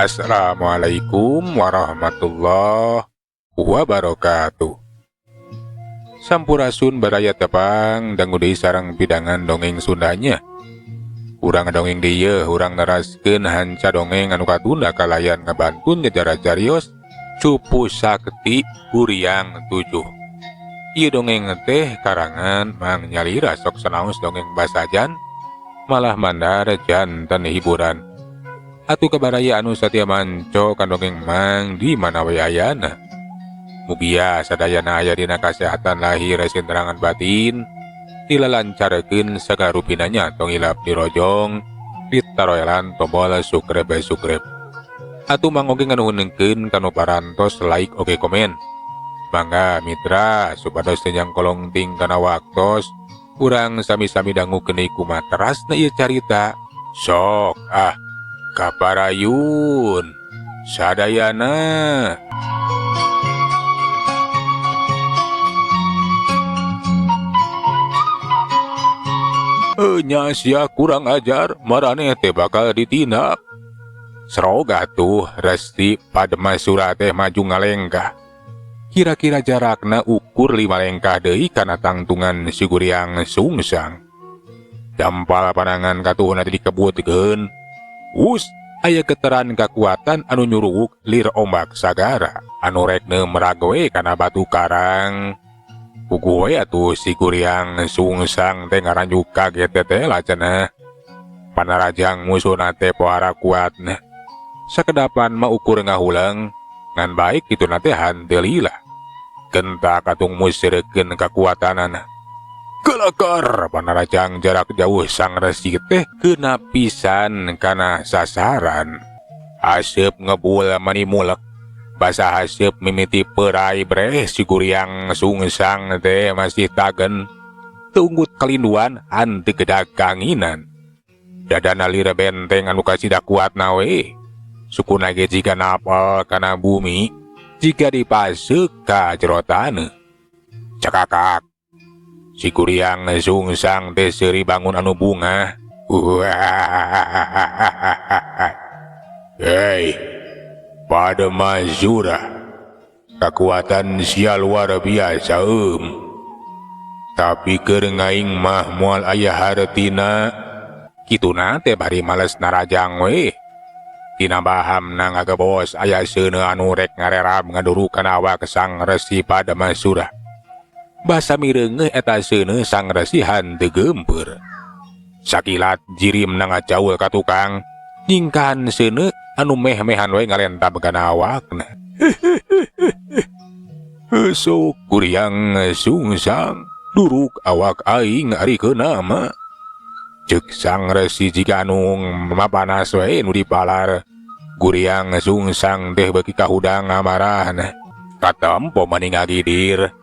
Assalamualaikum warahmatullahi wabarakatuh. Sampurasun baraya tepang dangu deui sareng pidangan dongeng Sundanya. Urang dongeng deui urang neraskeun hanca dongeng anu katunda kalayan ngabantun nyejarah carios Cupu Sakti Guriang 7. Ieu dongeng teh karangan Mang Nyalira sok sanaos dongeng basajan malah mandar janten hiburan. Atuh kabaraya anu satia manco kan dongeng Mang di mana we ayana. Mugia sadayana aya dina kasehatan lahir sinterangan batin, dilalancarkeun sagarupinanya tong hilap dirojong, ditaroelan tombol subscribe. Atuh Mang oge nganuhunkeun kanu parantos like oge komen. Mangga mitra supados teu nyangkolong ting kana waktos, urang sami-sami dangukeun deui kumaha terasna ieu carita. Sok ah kaparayun sadayana. Nya sia kurang ajar, maraneh teh bakal ditindak. Seroga tuh Resi Padmasura teh maju ngalengkah. Kira-kira jarakna ukur 5 lengkah deui kana tangtungan si Guriang Sungsang. Dampal panangan katuhuna teh dikebutkeun. Wus, aya getaran kakuatan anu nyuruwuk lir ombak sagara anu rekne meragoe kana batu karang. Puguh we atuh si Guriang Sungsang teh ngaranjuk kaget teh lah cenah. Panarajang musuhna teh pohara kuatna. Sakedapan mah ukur ngahuleng, ngan baik kitu na teh hanteu lila. Gentak atung museurekeun kakuatanana. Kelakar panarajang jarak jauh sang resi teh kena pisan kana sasaran. Aseup ngebul mani mulek. Basa haseup mimiti perai breh si Guriang Sungsang teh masih tagen. Tunggut kalinduan hanteu kedaganginan. Dadana lir benteng anu kasida kuat nawe. Sukuna ge jiga napal kana bumi, jika dipaseuk ka jero taneuh. Cakakak. Si Guriang Sungsang teh seuri bangun anu bungah. Hei, Padmasura, kakuatan sia luar biasa eum. Tapi keur ngaing mah moal aya hartina. Kituna teh bari males narajang we. Tina bahamna ngagebos aya seuneu anu rek ngarerab ngadurukan awak sang Resi Padmasura. Basa mireungeuh eta seuneu sang resi hanteu geumpeur. Sakilat jirimna ngacaul ka tukang, nyingkahan seuneu anu meh-mehan we ngalentab kana awakna. Sok Guriang Sungsang duruk awak aing ari keuna mah. Ceuk sang resi jiga anu mapanas we nu dipalar. Guriang Sungsang teh beuki kahudang amarahna. Katempo mani ngagidir.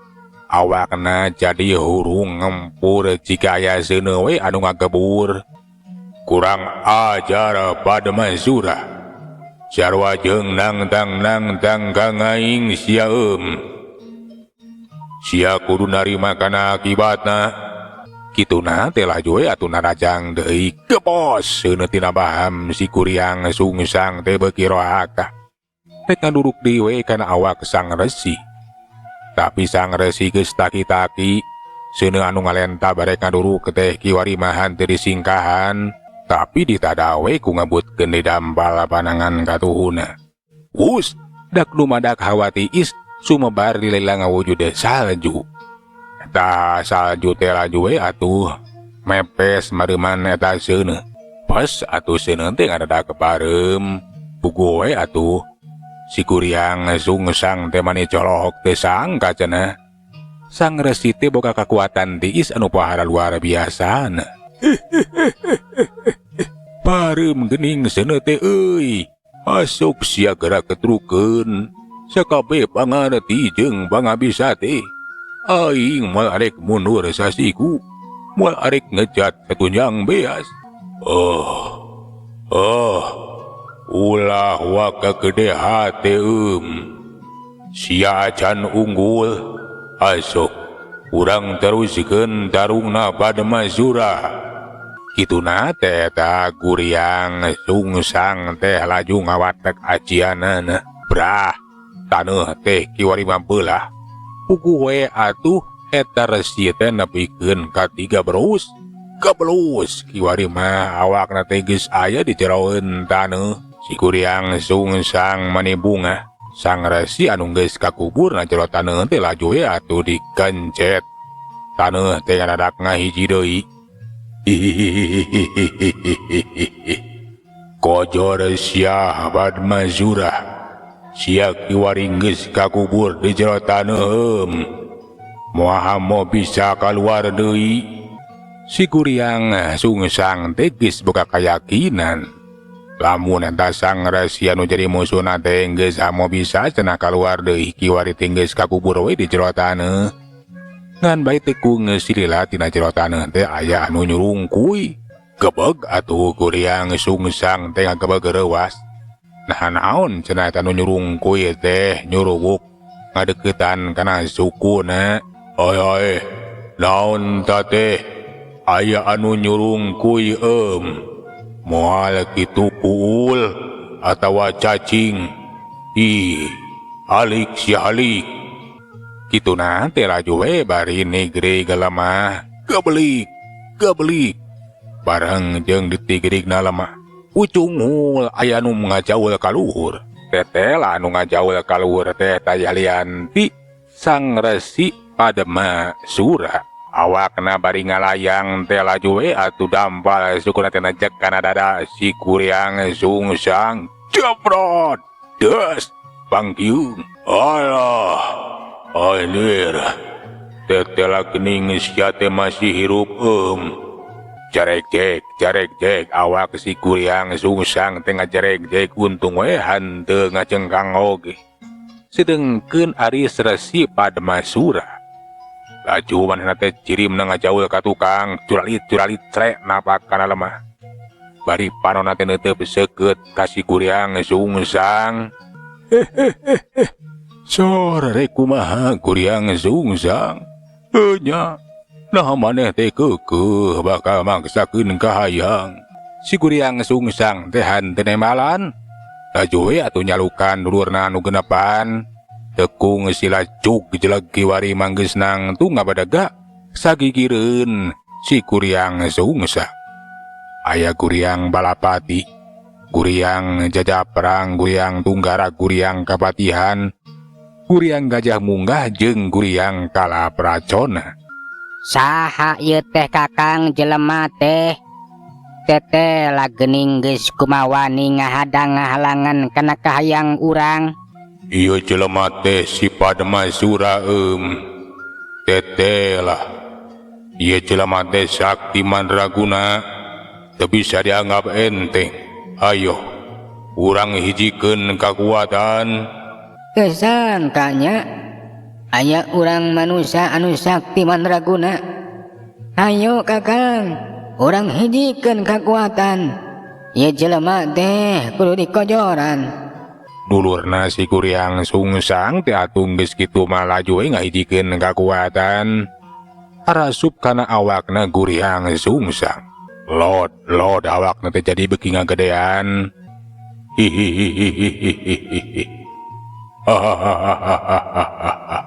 Awakna jadi hurung ngempur jika aya seuneu we anu ngagebur. Kurang ajar Padmasura. Sarua jeung nangtang-nangtang ka ngaing sia eum. Sia kudu narima kana akibatna. Kituna teh laju we atuh narajang deui. Gebos seuneu tina baham si Guriang Sungsang teh beuki rohaka. Rek ngaduruk deui we kana awak sang resi. Tapi sang resi geus taki-taki, seuneu anu ngalenta barek ngaduruk teh kiwari mah henteu disingkahan, tapi ditadawe ku ngebutkeun di dampal panangan katuhuna. Wus, dak dumadak hawa tiis sumebar dilila ngawujud salju. Eta salju teh laju we atuh mepes mareuman eta seuneu. Pas atuh seuneu teh ngadadak pareum, puguh we atuh. Si Guriang Sungsang teh mani colohok teh sangka cenah. Sang resi teh boga kakuatan tiis anu pohara luar biasana. Pareum geuning seuneu teh euy. Masuk sia geura ketrukeun. Sakabeh pangarti jeung pangabisa teh. Aing moal arek mundur sasiku. Moal arek ngejat satunjang beas. Oh. Oh. Ulah waka gede hate eum. Sia acan unggul. Asok urang teruskeun tarungna Padmasura. Kituna teh eta Guriang Sungsang teh laju ngawatek ajianana. Brah, taneuh teh kiwari mah beulah. Puguh we atuh eta resi teh nepikeun ka 3 berus. Gebelus kiwari mah awakna teh geus aya di jeroeun taneuh. Si Guriang Sungsang mani bungah. Sang resi anu geus kakubur na jero taneuh teh laju we atuh dikencet. Taneuh teh ngadadak ngahiji deui. Hihihihihihihihi. Kojor sia Padmasura. Sia kiwari geus kakubur di jero taneuh. Moal mo bisa kaluar deui. Si Guriang Sungsang teh geus boga kayakinan. Lamun eta sang resi anu jadi musuhna teh geus amo bisa cenah kaluar deui kiwari teh geus kakubur we di jero taneuh. Ngan bae teh ku geus lila tina jero taneuh teh aya anu nyurungkuy. Gebeg atuh Guriang Sungsang teh ngagebeg reuas. Nah naon cenah eta anu nyurungkuy teh nyuruwuk ngadeuketan kana sukuna. Oi oi, naon ta teh aya anu nyurungkuy em. Moal kitu puul atawa cacing. Ih, halik si halik. Kituna teh laju we bari nigri gelemah. Gebelik, gebelik. Bareng jeung ditigrigna lemah. Ucungul aya nu ngajaul ka luhur. Tetela anu ngajaul ka luhur teh tayalian ti Sang Resi Padma Sura. Awakna bari ngalayang teh laju we atuh dampal sukuna teh nejek kana dada si Guriang Sungsang. Jebrot, des, bangkiung. Alah, anjir. Tetela geuning sia teh masih hirup em. Jaregjek, jaregjek awak si Guriang Sungsang teh ngajaregjek untung we hanteu ngacengkang oge. Sedengkeun ari Resi Padmasura. Laju manehna teh cirimna ngajaul ka tukang, curalit curalit crek napak kana lemah. Bari panonna teh neuteup seukeut ka si Guriang Sungsang. Hehehe. Sore rek kumaha Guriang Sungsang? Heuh nya. Nah maneh teh keukeuh bakal maksakeun kahayang. Si Guriang Sungsang teh hanteu nembalan. Laju we atuh nyalukan dulurna anu genepan. Tekung sila cuk jeleg kiwari manggeus nangtung ngabadaga sagigireun si Guriang Sungsang. Aya Guriang Balapati, Guriang Jajaprang, Guriang Tunggara, Guriang Kapatihan, Guriang Gajah Munggah jeung Guriang Kalapracona. Saha ieu teh Kakang jelema teh? Tetela geuning geus kumawani ngahadang ngahalangan kana kahayang urang. Ieu jelema teh si Padmasura em. Tetela. Ieu jelema teh sakti mandraguna, teu bisa dianggap enteng. Ayo, urang hijikeun kakuatan. Teu sangka nya aya urang manusia anu sakti mandraguna. Ayo Kakang, urang hijikeun kakuatan. Ieu jelema teh kudu dikojoran. Dulurna si Guriang Sungsang teh atuh geus kitu mah laju we ngahijikeun kakuatan. Arasup kana awakna Guriang Sungsang. Lod, lod awakna teh jadi beuki ngagedean. Hihihihihihihi. Hahaha.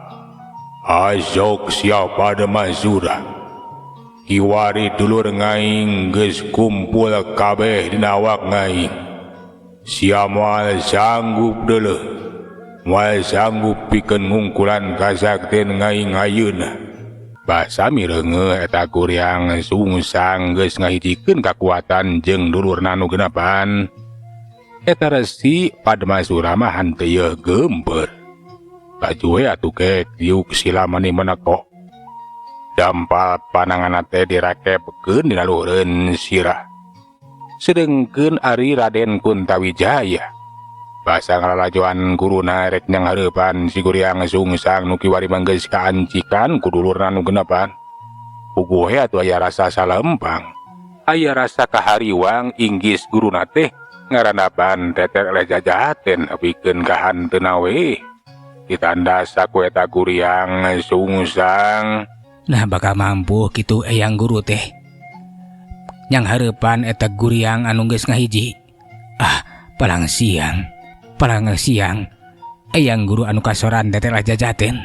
Azok siapa Padmasura. Kiwari dulur ngaing geus kumpul kabeh dina awak ngaing. Sia moal sanggup deuleuh. Moal sanggup pikeun ngungkulan kasaktian ngaing ayeuna. Basa mireungeuh eta Guriang Sungsang geus ngahijikeun kakuatan jeung dulurna anu genepan. Eta Resi Padmasura mah hanteu yeuh geumpeur. Laju we atuh kek diuk sila mani menekok. Dampal pananganna teh direkepkeun dina luhureun sirah. Sedengkeun ari Raden Kuntawijaya. Basa ngalalajoan guruna rek nyanghareupan si Guriang Sungsang nu kiwari mah geus kaancikan ku dulurna anu genepan. Puguh we atuh aya rasa salempang. Aya rasa kahariwang inggis guruna teh ngarandapan teter eleh jajaten pikeun ka hanteuna we. Ditandas ku eta Guriang Sungsang. Nah bakal mampu kitu eyang guru teh. Yang hareupan eta guriang anu geus ngahiji. Ah, palang siang. Palang siang. Eyang guru anu kasoran teh telah jajaten.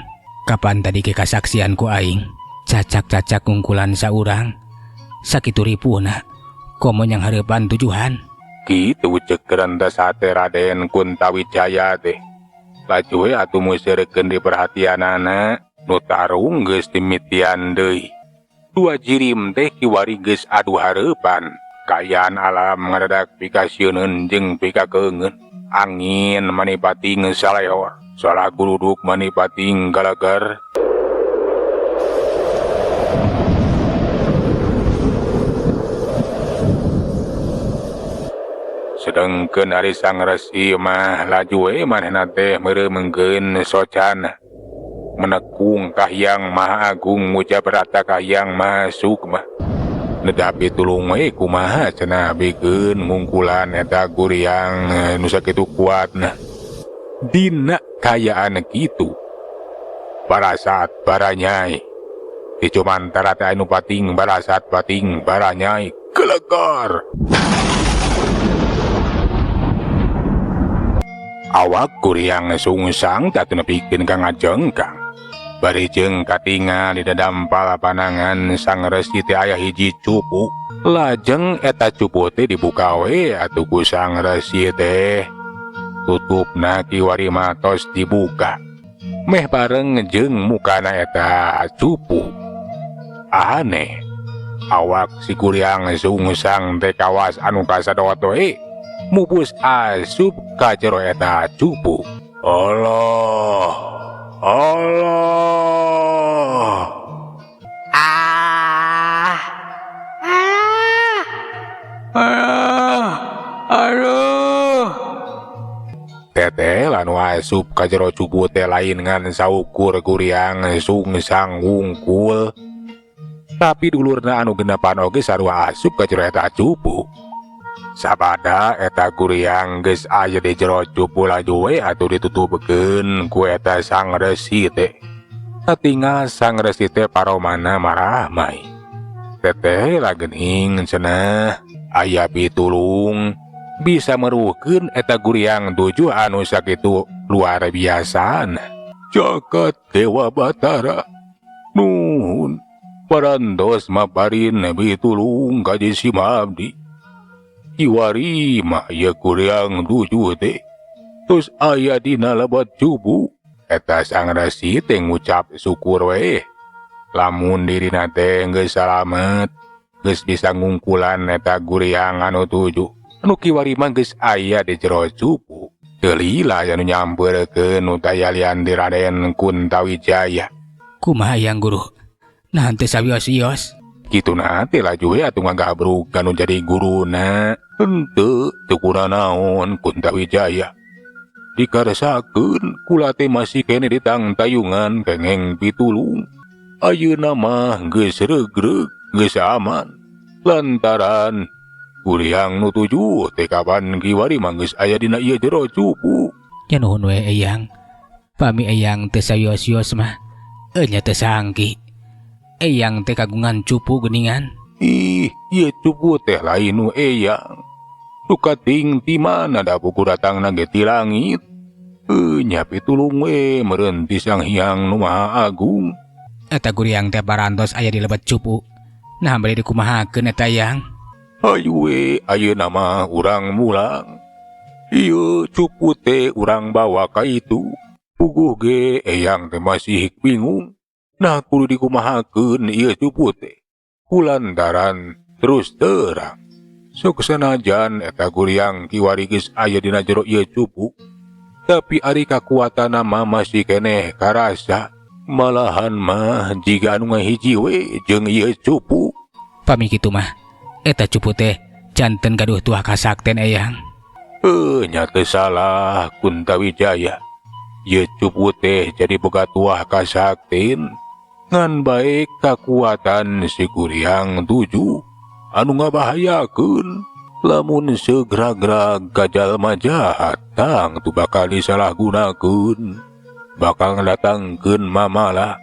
Kapan tadi ke kasaksian ku aing? Cacak-cacak ngungkulan saurang. Sakitu ripuna. Komo yang hareupan tujuhan. Kitu cek sate Raden Kuntawijaya teh. Laju we atuh museurekeun di perhatianana nu tarung geus dimitian deui. Dua jirim teh kiwari geus adu hareupan. Kaayaan alam ngadadak pikasieuneun jeung pikakeungeun. Angin manipating salehor. Salah guruduk manipating galagar. Sedengkeun ari sang resi mah laju we manehna teh meureumkeun socana. Menekung Kahiyang Maha Agung Mujabrata Kahiyang Maha Sukma. Nedapi tulung we kumaha cenah bikeun ngungkulan eta guriang nu sakitu kuatna. Dina kayaan kitu. Barasat baranyai. Dicumantara teh anu pating barasat pating baranyai gelegar. Awak guriang sungsang tatu nepikeun ka ngajengkang. Bari jeung katingal di dadampal panangan sang resi teh aya hiji cupu. Lajeng eta cupu teh dibuka we atuh ku sang resi teh. Tutupna kiwari matos dibuka. Meh bareng jeung mukana eta cupu. Aneh. Awak si guriang sungsang teh kawas anu kasadot we. Mupus asup ka jero eta cupu. Allah, Allah. Ah. Ah. Ah. Aduh. Teteh lanu asup ka jero cupu teh lain ngan saukur guriang sungsang wungkul. Tapi dulurna anu genapan oge sarua asup ka jero eta cupu. Sabada eta guriang geus aya di jero cupu laju we atuh ditutupkeun ku eta sang resi teh. Katingal sang resi teh paromana marahmai. Teteh lagening cenah aya pitulung bisa meruhkeun eta guriang tujuh anu sakitu luar biasana. Jagat Dewa Batara nuhun parantos maparin pitulung ka jisim abdi. Kiwari mah ieu guriang tujuh teh tos aya dina lebat cupu. Eta sang resi teh ngucap syukur we. Lamun dirina teh geus salamet, geus bisa ngungkulan eta guriang anu tujuh. Anu kiwari mah geus aya di jero cupu. Teu lila anu nyampeurkeun nu tayalian di Raden Kuntawijaya. Kumaha yang guru? Nah teu sawios-wios. Kitu na teh laju we atuh ngagabrug anu jadi guruna. Henteu teu kuranaon Kuntawijaya. Dikaresakeun kula teh masih keneh ditangtayungan kengeng pitulung. Ayeuna mah geus regreg, geus aman. Lantaran guriang nu tujuh teh kapan kiwari mah geus aya dina ieu jero cupu. Nya nuhun we eyang. Pami eyang teu sawios-wios mah nya teu sangki. Eyang teh kagungan cupu geuningan. Ih, ieu cupu teh lain nu eyang. Dukating ti mana da buku datangna ge ti langit. Nya pitulung we meureun ti Sang Hyang Nu Maha Agung. Eta guriang teh parantos aya di lebet cupu. Nah bade dikumahakeun eta yang? Hayu we ayeuna mah urang mulang. Ieu cupu teh urang bawa ka itu. Puguh ge eyang teh masih bingung. Nah kudu dikumahakeun ieu cupu teh. Kulantaran terus terang. Sok sanajan eta guriang kiwari geus aya dina jero ieu cupu. Tapi ari kakuatanna mah masih keneh karasa. Malahan mah jiga anu ngahiji we jeung ieu cupu. Pami kitu mah eta cupu teh janten gaduh tuah kasakten eyang. Nya teu salah Kuntawijaya. Ieu cupu teh jadi boga tuah kasakten. Ngan bae kakuatan si guriang tujuh anu ngabahayakeun. Lamun segra-gra ka jalma jahat tang tu bakal disalahgunakeun, bakal ngadatangkeun mamala.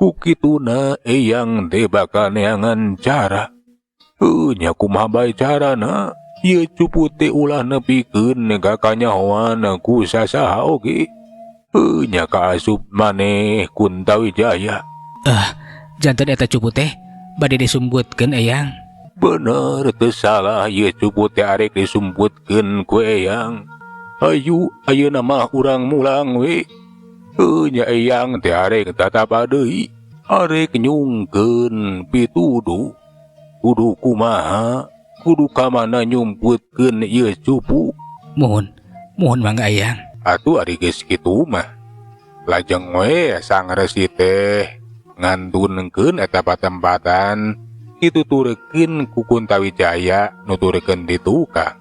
Ku kituna eyang teh bakal neangan cara. Heuh nya kumaha bae carana ieu cupu teh ulah nepikeun ka kanyahoan ku sasaha oge. Heuh nya kaasup maneh Kuntawijaya. Janten eta cupu teh bade disumputkeun, Eyang? Bener teu salah, ieu cupu teh arek disumputkeun ku Eyang. Hayu ayeuna mah urang mulang we. Heuh nya Eyang teh arek tatapa deui. Arek nyungkeun pituduh. Kudu kumaha? Kudu ka mana nyumputkeun ieu cupu? Muhun, muhun mangga, Eyang. Atuh ari geus kitu mah. Lajeng we sang resi teh ngantunkeun eta patempatan dituturkeun ku Kuntawijaya nuturkeun di tukang.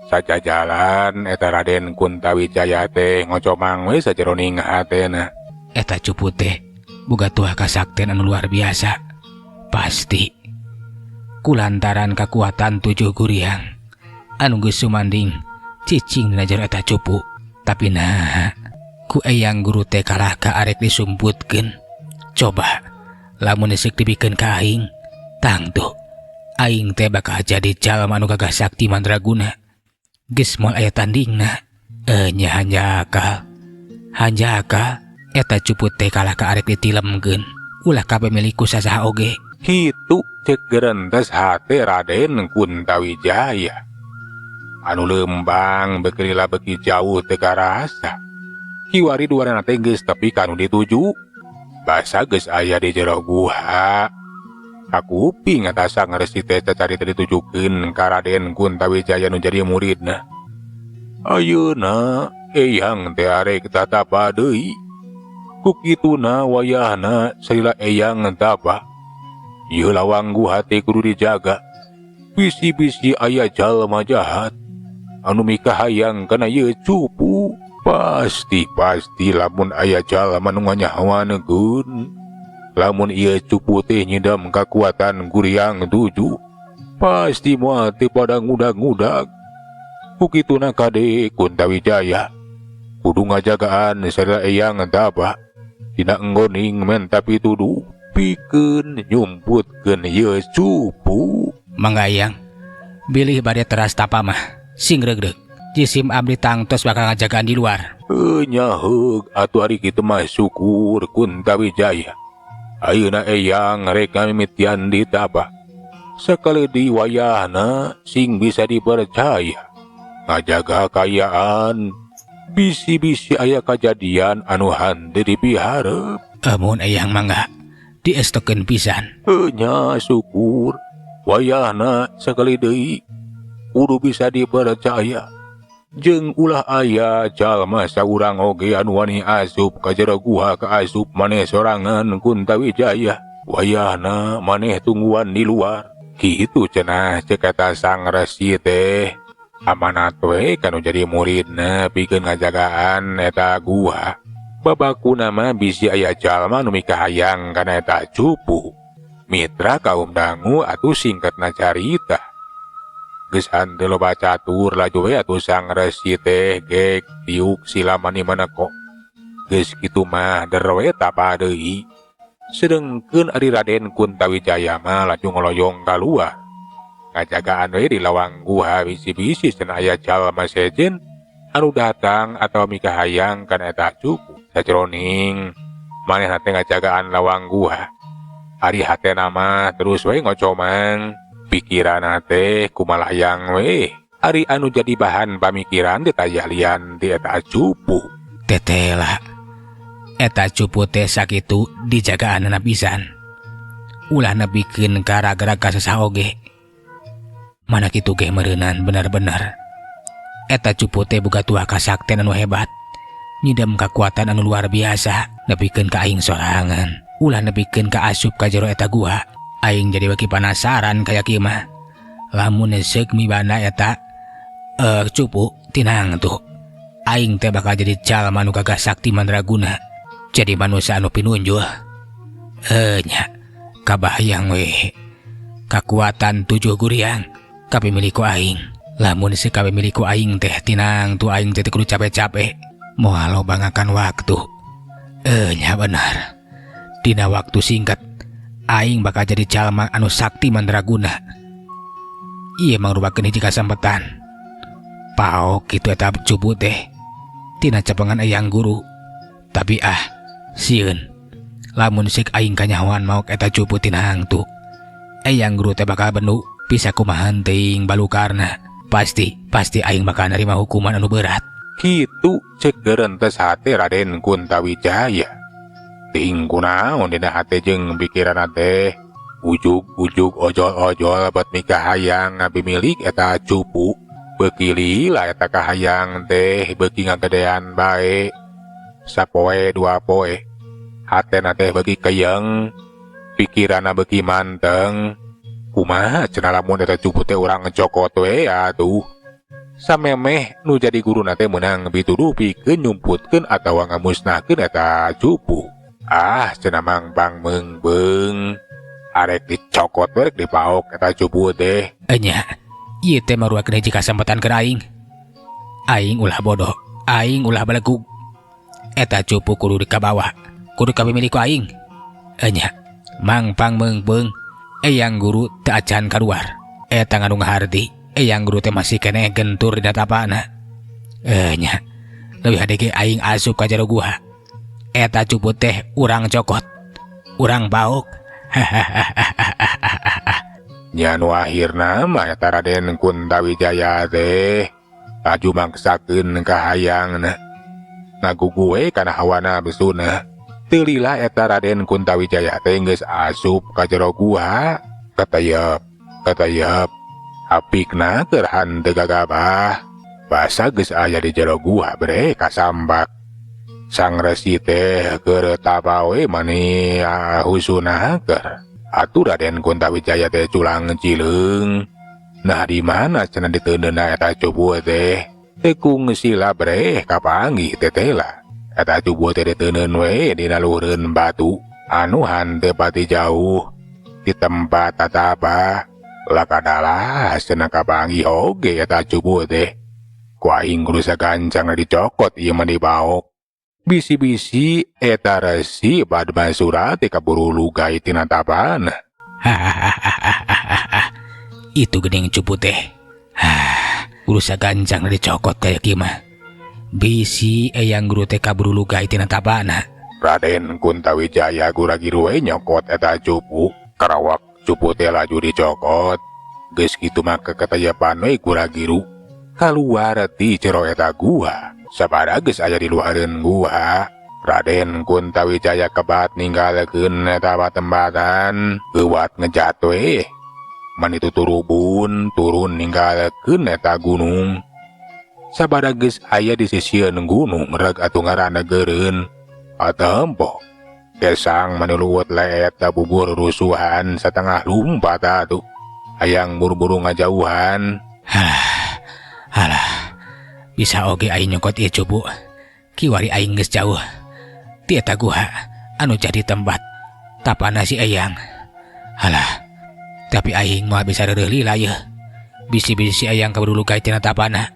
Sajajalan eta Raden Kuntawijaya teh ngocomang we sajeroning hatena. Eta cupu teh boga tuah kasakten anu luar biasa. Pasti kulantaran kekuatan tujuh guriang anu geus sumanding cicing dina jero eta cupu. Tapi nah, ku Eyang Guru teh kalah ka arek disumputkeun. Coba lamun geus dibikeun ka aing, tangtu aing teh bakal jadi jalma anu gagah sakti mandraguna. Geus moal aya tandingna. Eh nya hanjakal. Hanjakal eta cupu teh kalah ka arek ditilemkeun. Ulah kabeh milik ku sasaha oge. Kitu cek gerentes hate Raden Kuntawijaya. Anu leumpang beuki lila beuki jauh teu karasa. Kiwari duanana teh geus tepi ka nu dituju. Basa geus aya di jero guha. Kakuping eta sang resi teh cacarita ditujukeun ka Raden Kuntawijaya nu jadi muridna. Ayeuna Eyang teh arek tatapa deui. Ku kituna wayahna salila Eyang tapa. Ieu lawang guha teh kudu dijaga. Bisi-bisi aya jalma jahat anu mikahayang kana ieu cupu. Pasti pasti lamun aya jalma nu nganyahoaneun. Lamun ieu cupu teh nyidam kakuatan guriang tujuh, pasti moal teu pada ngudag-ngudag. Ku kituna kade Kuntawijaya kudu ngajagaan salila Eyang tapa. Dina enggoning menta pituduh pikeun nyumputkeun ieu cupu. Mangga, Eyang. Bilih bade teras tapa mah sing reugreug. Jisim abdi tangtos bakal ngajagaan di luar. Heuh nya heug atuh ari kitu mah syukur Kuntawijaya. Ayeuna Eyang rek ngamimitian ditapa. Sakali di wayahna sing bisa dipercaya. Ngajaga kaayaan bisi-bisi aya kajadian anu henteu dipiharep. Muhun Eyang, mangga diestokeun pisan. Heuh nya syukur. Wayahna sakali deui kudu bisa dipercaya. Jeung ulah aya jalma saurang oge anu wani asup ka jero guha ka asup maneh sorangan Kuntawijaya. Wayahna maneh tungguan di luar. Kitu cenah cek eta sang resi teh. Amanat we kanu jadi muridna pikeun ngajagaan eta guha. Babakuna mah bisi aya jalma nu mikahayang kana eta cupu. Mitra kaum dangu atuh singkatna carita. Geus henteu loba catur laju we atuh sang resi teh gek diuk silamani maneko. Geus kitu mah der we tapa deui. Sedengkeun ari Raden Kuntawijaya mah laju ngoloyong kaluar. Ngajagaan we di lawang guha bisi-bisi cenah aya jalma sejen anu datang atawa mikahayang kana eta cupu. Sajeroning manehna teh ngajagaan lawang guha. Ari hatena mah terus we ngocomang. Pikiranna teh kumalayang we. Ari anu jadi bahan pamikiran teh taya lian ti eta cupu. Tetela. Eta cupu teh sakitu dijagaanana pisan. Ulah nepikeun gara-gara ka sasaha oge. Mana kitu ge meureunan bener-bener. Eta cupu teh boga tuah kasakten anu hebat. Nyidam kakuatan anu luar biasa nepikeun ka aing sorangan. Ulah nepikeun ka asup ka jero eta guha. Aing jadi baki penasaran kaya kieu mah. Lamun seuk mibanda eta cupu tinang tuh. Aing teh bakal jadi jalma anu gagah sakti mandraguna. Jadi manusia anu pinunjul. Eh nya kabayang we. Kakuatan tujuh guriang kapimilik ku aing. Lamun seuk kapimilik ku aing teh tinang tuh aing teh kudu capek-capek. Moal loba ngakan waktu. Eh nya benar. Dina waktu singkat aing bakal jadi jalma anu sakti mandraguna. Ieu mangrupakeun hiji kasempetan. Paok kitu eta cupu teh tina cepengan eyang guru. Tapi ah, sieun. Lamun sik aing kanyahoan maok eta cupu tina hangtu, eyang guru teh bakal bendu bisa kumaha teuing balukarna. Pasti, pasti aing bakal nerima hukuman anu berat. Kitu cek gerentes hate Raden Kuntawijaya. Ting kunaon dina hate jeung pikiranna teh. Ujug-ujug ojol-ojol bet mikahayang ngabimilik eta cupu. Beuki lila eta kahayang teh beuki ngagedean bae. Sapoe dua poe. Hatena teh beuki keyeng, pikiranna beuki manteng. Kumaha cenah lamun eta cupu teh urang cokot we atuh. Samemeh nu jadi guruna teh meunang pituduh pikeun nyumputkeun atawa ngamusnahkeun eta cupu. Ah, cenah mangpang meungbeung. Arek dicokot we rek dipaok eta cupu teh. Enya, ieu teh maruakeun hiji kasempetan keur aing. Aing ulah bodoh, aing ulah belegug. Eta cupu kudu dikabawa, kudu kapimilik ku aing. Enya, mangpang meungpeung, eyang guru teu acan kaluar. Eta ngandung harti, eyang guru teh masih keneh gentur dina tapana. Enya, leuwih hade ge aing asup ka jero guha. Eta cupu teh urang cokot, urang paok. Nya nu akhirna mah eta Raden Kuntawijaya teh laju maksakeun kahayangna. Ngagugu we kana hawa nafsuna. Teu lila eta Raden Kuntawijaya teh geus asup ka jero guha. Katayep, katayep. Apikna keur hanteu gagabah. Basa geus aya di jero guha bre kasambak. Sang resi teh keur tapa we mani husuna keur. Atuh Raden Kuntawijaya teh culang cileung. Nah di mana cenah diteundeunna eta cupu teh? Teu kungsi bre kapanggih tetela. Eta cupu teh diteuneun we dina luhureun batu anu hanteu pati jauh di tempat tatapa. Lakadalah cenah kapanggih oge eta cupu teh. Ku aing kudu sagancang dicokot ieu mah dibaok. Bisi-bisi eta resi Padmasura teh kaburu lugai tina tapana. Itu geuning cupu teh. Hah, kudu sagancang dicokot kaya kieu mah. Bisi eyang guru teh kaburu lugai tina tapana. Raden Kuntawijaya gura-giru we nyokot eta cupu. Karawak cupu teh laju dicokot. Geus kitu mah keketayepan we gura-giru. Kaluar ti jero eta gua. Sabada geus aya di luareun gua. Raden Kuntawijaya kebat ninggalkeun eta patembatan. Geuwat ngejat we. Mani tuturubun turun ninggalkeun eta gunung. Sabada geus aya di sisieun gunung reg atuh ngaranna geureun. Atempo kesang manuluwut leet bubur rusuhan satengah lumpat atuh. Hayang buru-buru ngajauhan. Halah, halah. Bisa oge aing nyokot ieu cupu. Kiwari aing geus jauh. Ti eta guha anu jadi tempat tapana si eyang. Halah, tapi aing moal bisa reureuh lila yeuh. Bisi-bisi si eyang kaburu lugai tina tapana.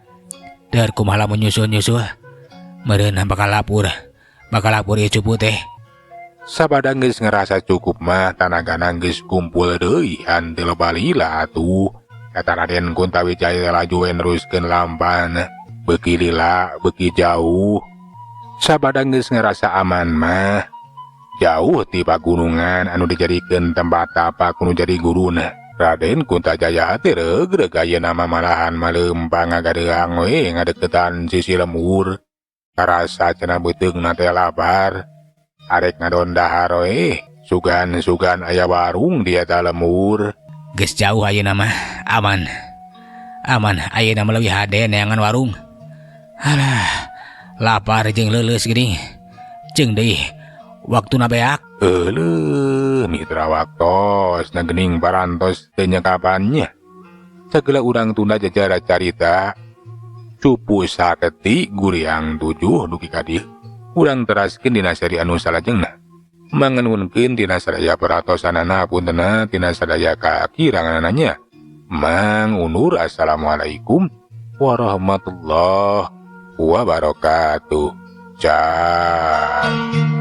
Der kumaha lamun nyusul-nyusul. Meureun bakal lapur. Bakal lapur ieu cupu teh. Sabada geus ngerasa cukup mah tanagana geus kumpul deui hanteu loba lila atuh. Eta Raden Kuntawijaya laju we neruskeun lampan. Beuki lila, beuki jauh. Sabada geus ngerasa aman mah. Jauh ti pagunungan anu dijadikeun tempat tapak nu jadi guruna. Raden Kuntajaya teh regreg ayeuna mah malahan maleumpang ngagadeang we ngadeukeutan sisi lembur. Karasa cenah beuteungna teh lapar. Arek ngadon dahar we, sugan-sugan aya warung di eta lembur. Geus jauh ayeuna mah, aman. Aman ayeuna mah leuwih hade neangan warung. Alah, lapar jeung leuleus geuning. Jeung deui waktuna beak. Euleuh, mitra waktos na geuning parantos teu nyekapannya. Sagala urang tunda jajara carita. Cupu Saketi Guriang 7 dugi ka dieu. Urang teraskeun dina seri anu salajengna. Manganunkeun dina sadaya peratosanana puntenna tina sadaya kakiranganana. Mang unur assalamualaikum warahmatullahi wabarakatuh. Ciao.